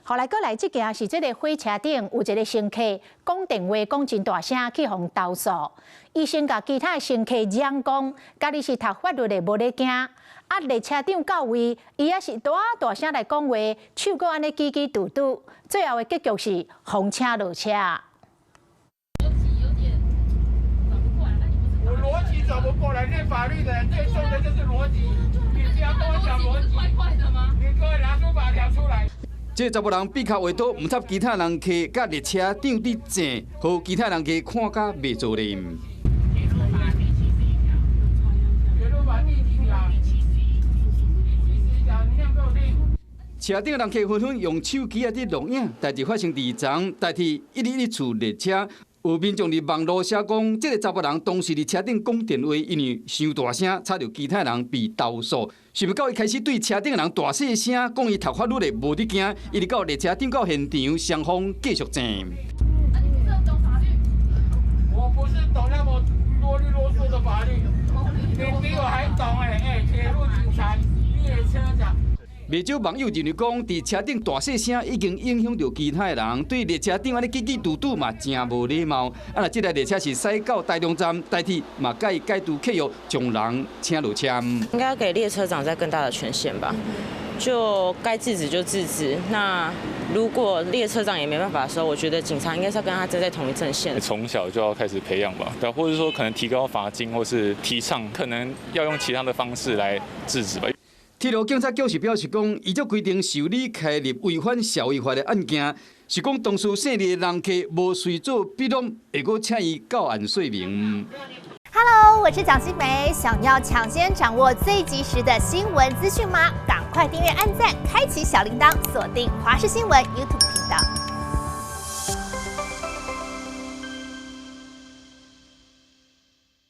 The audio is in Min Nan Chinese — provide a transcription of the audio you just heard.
後來閣來這件是這个火車頂有一个乘客講電話講真大聲，去予投訴。伊先共其他的乘客嚷講，家己是讀法律的，無咧驚。啊，列車長到位，伊也是大大聲來講話，手閣按呢舉舉拄拄，最後的結局是予請落車。邏輯有點轉不過來，那你不是我邏輯轉不過來，念法律的人最重的就是邏輯。你不要跟我講邏輯，怪怪的嗎？你給我拿出法條出來。這查某人閉口話刀，毋插其他人客，佮列車長佇爭，予其他人客看甲袂做咧。鐵路法第71條，鐵路法第幾條？第71條，你念給我聽。車頂人客紛紛用手機仔佇錄影，代誌發生佇昨台鐵101次列車，有民眾佇網路寫講，這个查某人當時佇車頂講電話，因為傷大聲，吵著其他人被投訴。想袂到伊開始對車頂人大細聲講，伊讀法律的無佇驚，一直到列車長到現場，雙方繼續爭。啊，你不是很懂法律？我不是懂那麼囉里囉嗦的法律，你比我還懂欸！欸，鐵路警察、列車長。袂少網友認為講，佇車頂大細聲已經影響著其他的人，對列車長按呢嘰嘰嘟嘟嘛誠無禮貌。啊，若這台列車是駛到台中站，台鐵嘛共伊解除契約，將人請落車。應該要給列車長再更大的權限吧，就該制止就制止。那如果列車長也沒辦法的時候，我覺得警察應該是要跟他站在同一陣線。從小就要開始培養吧，對，或者說可能提高罰金，或是提倡，可能要用其他的方式來制止吧。鐵路警察局是表示講，依照規定受理開立違反社會法的案件，是講當初姓李的人客無隨做筆錄，會閣請伊到案說明。 Hello，我是蔣新梅，想要搶先掌握最及時的新聞資訊嗎？趕快訂閱、按讚、開啟小鈴鐺，鎖定華視新聞 YouTube 頻道。